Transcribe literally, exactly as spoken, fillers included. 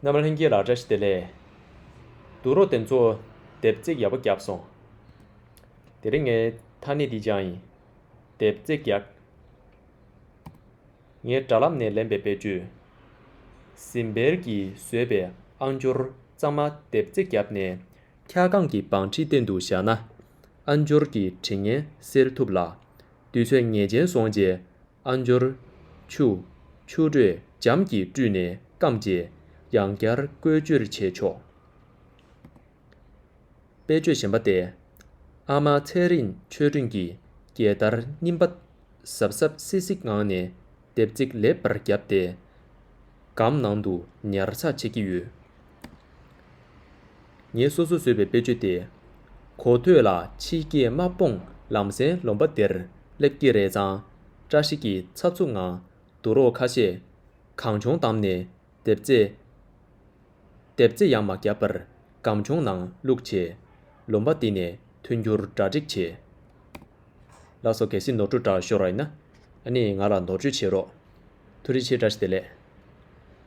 རྣམ་པ་ལྷན་རྒྱས་ལ་བཀྲ་ཤིས་བདེ་ལེགས། དུག་རོགས་དེ་ཚོ་ལྡེབ་རྩེག་ཡག་པོ་བརྒྱབ་སོང་། དེ་རིང་ངས་ཐ་སྙད་འདི་སྦྱངས་ཡིན། ལྡེབ་རྩེག་རྒྱག་ངའི་དྲ་ལམ་ནས་ལེན་པའི་དཔེ་བརྗོད། སྲིན་བལ་གྱིས་བཟོས་པའི་ཨ་འབྱོར་གཙང་མ་ལྡེབ་རྩེག་བརྒྱབ་ནས། འཁྱག་སྒང་གི་བང་ཁྲི་སྟེང་དུ་བཞག་ན། ཨ་འབྱོར་གྱི་དྲི་ངན་སེལ་ཐུབ་ལ། དུས་ཚོད་ངེས་ཅན་སོང་རྗེས། ཨ་འབྱོར་ཆུ། ཆུ་དྲོད་འཇམ་གྱིས་བཀྲུས་ནས་སྐམ་རྗེས། ཡང་བསྐྱར་བཀོལ་སྤྱོད་བྱས་ཆོག་དཔེ་བརྗོད་གཞན་པ་སྟེ། ཨ་མ་ཚེ་རིང་ཆོས་སྒྲོན་གྱིས་རྒྱལ་དར་རྙིང་པ་གཟབ་གཟབ་སིག་སིག་ངང་ནས་ལྡེབ་རྩེག་ལེབ་པར་བརྒྱབ་སྟེ། སྒམ་ནང་དུ་ཉར་ཚགས་བྱེད་ཀྱི་ཡོད། ངས་སོ་སོས་བཟོས་པའི་དཔེ་བརྗོད་དེ། གོ་ཐོས་ལ་ཕྱི་སྐྱེས་དམག་དཔུང་ལམ་སེང་ལུང་པ་འདིར་སླེབས་ཀྱི་རེད་ཙང་། བཀྲ་ཤིས་ཀྱི་ཚབ་ཚུབ་ངང་དུག་རོགས་ཁ་ཤས་གང་བྱུང་བསྡམས་ནས་ལྡེབ་རྩེག་ལྡེབ་རྩེག་ཡང་མ་བརྒྱབ་པར་སྒམ་ཆུང་ནང་བླུགས་བྱས། ལུང་པ་འདི་ནས་ཐོན་རྒྱུར་གྲ་སྒྲིག་བྱས། ལགས་སོ། གལ་སྲིད་ནོར་འཁྲུལ་འདྲ་ཤོར་བ་ཡིན་ན། ཨ་ནི་ང་ལ་ནོར་བཅོས་བྱེད་རོགས། ཐུགས་རྗེ་ཆེ། བཀྲ་ཤིས་བདེ་ལེགས།